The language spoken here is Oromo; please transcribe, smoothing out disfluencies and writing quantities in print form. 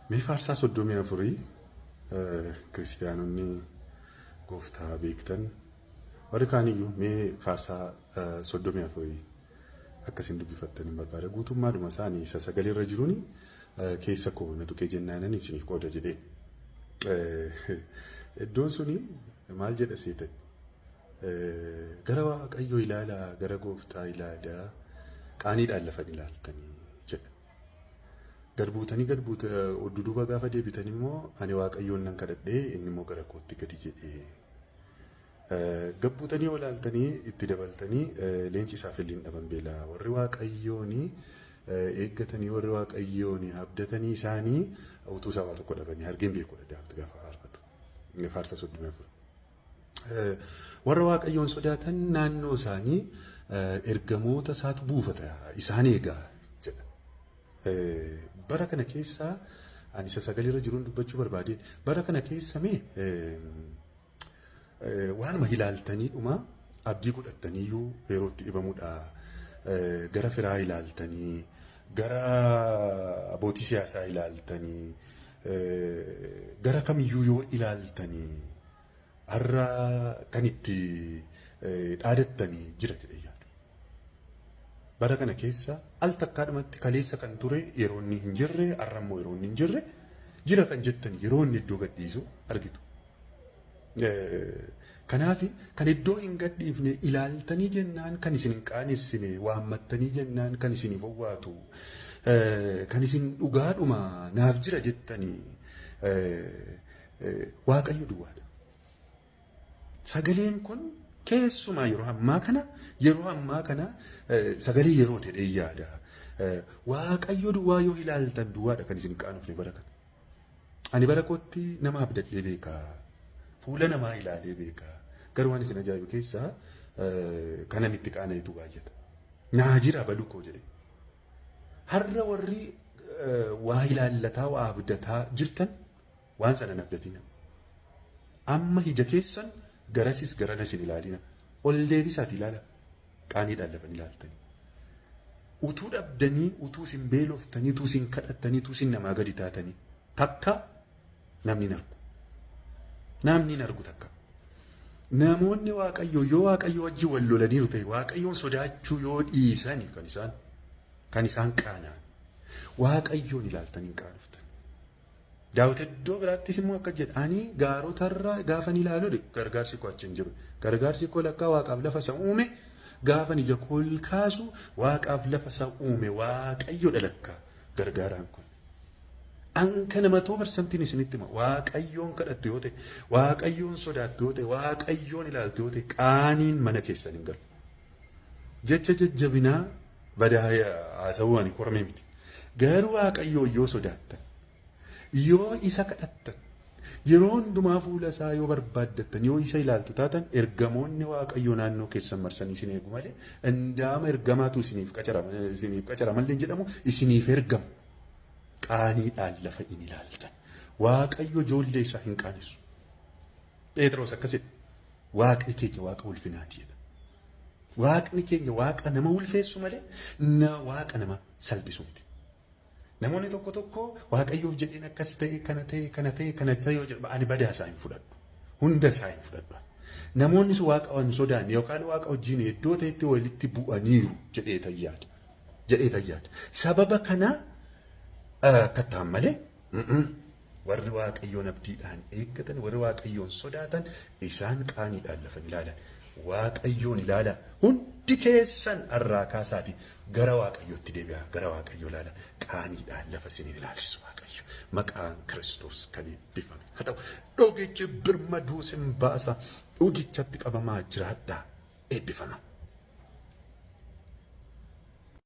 Mee Faarsaa 34 kiristiyaanonni gooftaa beektan warri kaaniyyuu mee Faarsaa 34 akkasiin dubbifattan hin barbaada. Guutummaadhuma isaanii isa sagalee irra jiruun keessa koo na tuqee jennaanan isiniif qooda jedhee. Iddoon suni maal jedha seetan? Gara Waaqayyoo ilaalaa, gara gooftaa ilaalaa, qaaniidhaan lafa ilaaltanii jedha. Gad buutanii gad buuta duduuba gaafa deebitan immoo ani Waaqayyoon nan kadhadhee inni immoo gara kootti gadi jedhee. Gad buutanii yoo ilaaltanii itti dabaltanii leenci isaaf illee hin dhaban beelaa. Warri Waaqayyoon eeggatanii warri Waaqayyoon abdatanii isaanii utuu isaa waa tokko dhabanii argeen beekudha Daawit gaafa faarfatu. Faarsa 34. Warra Waaqayyoon sodaatan naannoo isaanii ergamoota isaatu buufata isaan eega jedha. Bara kana keessa ani isa sagalee irra jiruun dubbachuu barbaadeen bara kana keessa mee waanuma ilaaltanii dhuma abdii godhattaniiyyuu yeroo itti dhibamudha. Gara firaa ilaaltanii gara abbootii siyaasaa ilaaltanii gara kamiyyuu yoo ilaaltanii har'a kan itti dhaadattanii jira jedhee yaadu. Bara kana keessa al takkaadhumatti kaleessa kan ture yeroo inni hin jirre har'a immoo yeroo inni hin jirre jira kan jettan yeroo inni iddoo gadhiisu argitu. Kanaaf kan iddoo hin gadhiifne ilaaltanii jennaan kan isin hin qaanessine waammattanii jennaan kan isiniif owwaatu kan isin dhugaadhuma naaf jira jettanii Waaqayyo duwwaadha. Sagaleen kun keessumaa yeroo ammaa kana yeroo ammaa kana sagalee yeroo ta'e yaada. Waaqayyo duwwaa yoo ilaaltan duwwaadha kan isin qaanofne bara kana. Ani bara kootti nama abdadhee beeka. Fuula namaa ilaalee beeka. Garuu waan isin ajaa'ibu keessaa kanan itti qaana'etu baay'ata. Naa jira baluu koo jedhe. Har'a warri waa ilaallataa waa abdataa jirtan waan sana hin abdatina. Amma ija keessan garasis garanas hin ilaalina. Ol deebisaati ilaala. Qaaniidhaan lafa hin ilaaltanii. Utuu dhabdanii, utuu isin beeloftanii, utuu isin kadhattanii, utuu isin namaa gadi taatanii takka namni hin argu. Namni hin argu takka. Namoonni Waaqayyoo yoo Waaqayyo wajjin wal lolaniiru ta'e Waaqayyoon sodaachuu yoo dhiisani kan isaan qaana'an. Waaqayyoon ilaaltanii hin qaanoftan. Daawit iddoo biraattis immoo akka jedha ani gaarotarra gaafan ilaalu gargaarsi koo achi hin jiru. Gargaarsi koo lakkaa waaqaaf lafa isa uume gaafan ija koo ol kaasu waaqaaf lafa isa uume Waaqayyoodha lakkaa gargaaraan kun. An kana matoo barsantiin isinitti hima. Waaqayyoon kadhattu yoo ta'e, Waaqayyoon sodaattu yoo ta'e, Waaqayyoon ilaaltu yoo ta'e, qaaniin mana keessan hin galu. Jecha jajjabinaa badaa haasawuu ani kormee miti. Garuu Waaqayyoon yoo sodaattan, yoo isa kadhattan, yeroo hundumaa fuula isaa yoo barbaaddattan, yoo isa ilaaltu taatan, ergamoonni Waaqayyoo naannoo keessan marsanii isin eegu malee, indaama ergamaatu isiniif qacarama, isiniif qacaramallee hin jedhamu, isiniif ergamu. Qaaniidhaan lafa in ilaaltan. Waaqayyo ijoollee isaa hin qaanessu. Phexros akkas jedhe. Waaqni keenya Waaqa ulfinaati jedha. Waaqni keenya Waaqa nama ulfeessu malee na Waaqa nama salphisu miti. Namoonni tokko tokko Waaqayyoof jedheen akkas ta'e kana ta'e kana ta'e kana ta'e yoo jedhu ani badaa isaa hin fudhadhu. Hunda isaa hin fudhadhu. Namoonni sun Waaqa hin sodaanne yookaan Waaqa wajjin iddoo ta'etti walitti bu'aniiru jedhee yaada. Jedhee yaada. Sababa kana akka ta'an malee warri Waaqayyoon abdiidhaan eeggatan warri Waaqayyoon sodaatan isaan qaaniidhaan lafa hin ilaalan. Waaqayyoon ilaala. Hundi keessan har'aa kaasaati gara Waaqayyootti deebi'a. Gara Waaqayyoo ilaala. Qaaniidhaan lafa isin hin ilaalchisu Waaqayyo. Maqaan Kiristoos kan eebbifame haa ta'u. Dhugichi birmaduu isin baasa. Dhugichatti qabamaa jiraadhaa. Eebbifama.